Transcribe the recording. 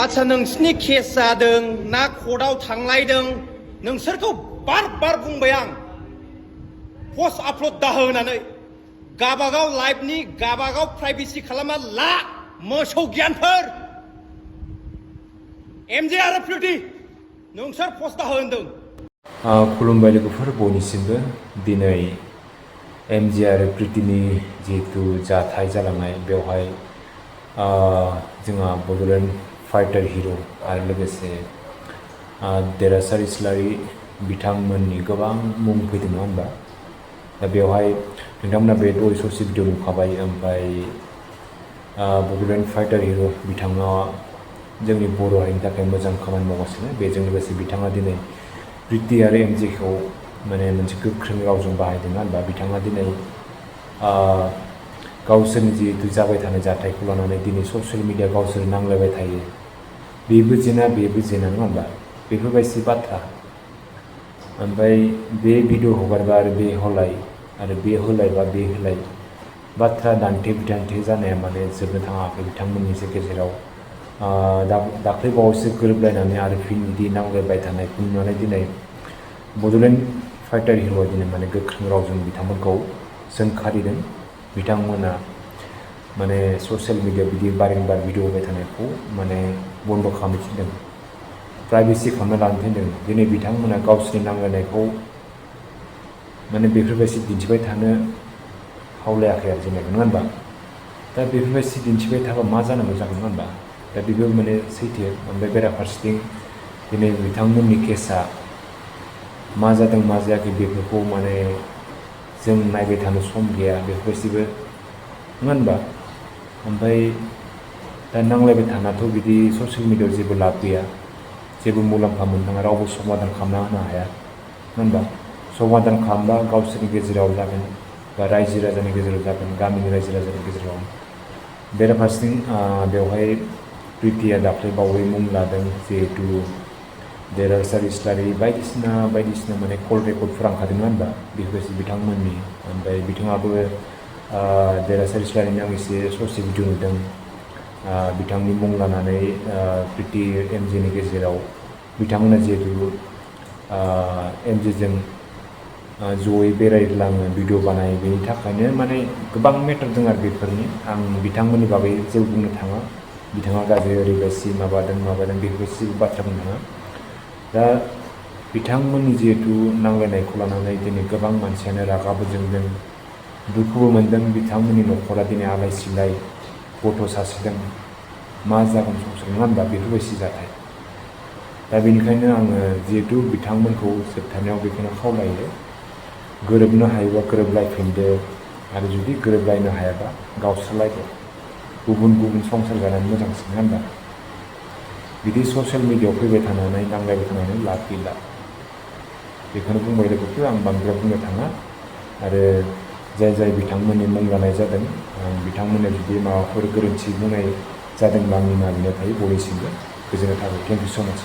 आच्छा नोंसिनि केस जादों ना कर्टआव थांलायदों नोंसोरखौ बार बार बुंबाय आं पस्ट आपल'ड दाहो होननानै गाबागाव लाइफनि गाबागाव प्राइभेसि खालामना ला मोसौ गियानफोर एमजे आरो प्रिति नोंसोर पस्ट दाहो होनदों। खुलुमबाय लोगोफोर बयनिसिमबो दिनै एमजे आरो प्रितिनि जिहेतु जाथाय जालांनाय बेवहाय जोंहा बड'लेण्ड फाइटार हिर' आरो लोगोसे देरहासार इस्लारि बिथांमोननि गोबां मुं फैदों नङा होनबा दा बेवहाय नोंथांमोना बे दहाय ससे भिडिअ नुखाबाय ओमफ्राय बड'लेण्ड फाइटार हिर' बिथाङा जोंनि बर' हारिनि थाखाय मोजां खामानि मावगासिनो बेजों लोगोसे बिथाङा दिनै प्रिति आरो एमजेखौ माने मोनसे गोख्रों रावजों बाहायदों होनबा बिथाङा दिनै गावसोरनि जिहेतु जाबाय थानाय जाथायखौ लानानै दिनै ससियेल मिडिया गावसोर नांलायबाय थायो बेबो जेना बेबो जेना नङा होनबा बेफोरबायदि बाथ्रा ओमफ्राय बे भिडिअ हगारबा आरो बे हलाय आरो बे होलायबा बे होलाय बाथ्रा दान्थे बिदान्थे जानाया माने जोबनो थाङाखै बिथांमोननि गेजेराव दाख्लै बावैसो गोरोबलायनानै आरो फिन बिदि नांलायबाय थानायखौ नुनानै दिनै बड'लेण्ड फाइटार हिर'आ दिनै माने गोख्रों रावजों बिथांमोनखौ सोंखारिदों बिथांमोना माने ससियेल मिडियायाव बिदि बारंबार भिडिअ होबाय थानायखौ माने बन्द' खालामनो थिनदों प्राइभेसि खालामना लानो थिनदों दिनै बिथांमोना गावसोरनि नांलायनायखौ माने बेफोरबायदि दिन्थिबाय थानो खावलायाखै आरो जेनेबा नङा होनबा दा बेफोरबायदि दिन्थिबाय थाबा मा जानांगौ जागोन नङा होनबा दा बेबो माने सैथो ओमफ्राय बेराफारसेथिं दिनै बिथांमोननि केसा मा जादों मा जायाखै बेफोरखौ माने जों नायबाय थानो सम गैया बेफोरबायदिबो नङा होनबा ओमफ्राय दा नांलायबाय थानाथ' बिदि ससियेल मिडियायाव जेबो लाब गैया जेबो मुलाम्फा मोननो थाङा रावबो समाधान खालामना होनो हाया नङा होनबा समाधान खालामबा गावसोरनि गेजेराव जागोन बा रायजो राजानि गेजेराव जागोन गामिनि रायजो राजानि गेजेराव बेराफारसेथिं बेवहाय प्रितिया दाख्लै बावै मुं लादों जिहेतु देरहासार इस्लारि बायदिसिना माने कल रेकर्ड फोरांखादों होनबा बेफोरबायदि बिथांमोननि ओमफ्राय बिथाङाबो देरहासार इस्लारिनि आं एसे ससे भिडिअ नुदों बिथांनि मुं लानानै प्रिति एमजेनि गेजेराव बिथांमोना जिहेतु एमजेजों जयै बेरायलाङो भिडिअ बानायो बेनि थाखायनो माने गोबां मेटार दं आरो बेफोरनि आं बिथांमोननि बागै जेबो बुंनो थाङा बिथाङा गाज्रि ओरैबायदि माबादों बेफोरबायदि जेबो बाथ्रा बुंनो थाङा दा बिथांमोननि जिहेतु नांलायनायखौ लानानै दिनै गोबां मानसियानो रागाबो जोंदों दुखुबो मोनदों बिथांमोननि न'खरा दिनै आलाय सिलाय गथ' सासेदों मा जागोन संसार नङा होनबा बेफोरबायदि जाथाय दा बेनिखायनो आङो जिहेतु बिथांमोनखौ जोबथारनायाव बेखौनो खावलायो गोरोबनो हायोबा गोरोबलायफिनदो आरो जुदि गोरोबलायनो हायाबा गावस्रालायदो गुबुन संसार जानानै मोजांसिन नङा होनबा बिदि ससियेल मिडियायाव फैबाय थानानै नांलायबाय थानानै लाब गैला बेखौनो बुंबाय लोगोफोर आं बांद्राय बुंनो थाङा आरो जाय बिथांमोननि मुं लानाय जादों आं बिथांमोननो जुदि माबाफोर गोरोन्थि बुंनाय जादोंब्ला आंनि मानिनाय थायो बयनिसिमबो गोजोननाय थाबाय थेंक इउ स' माच।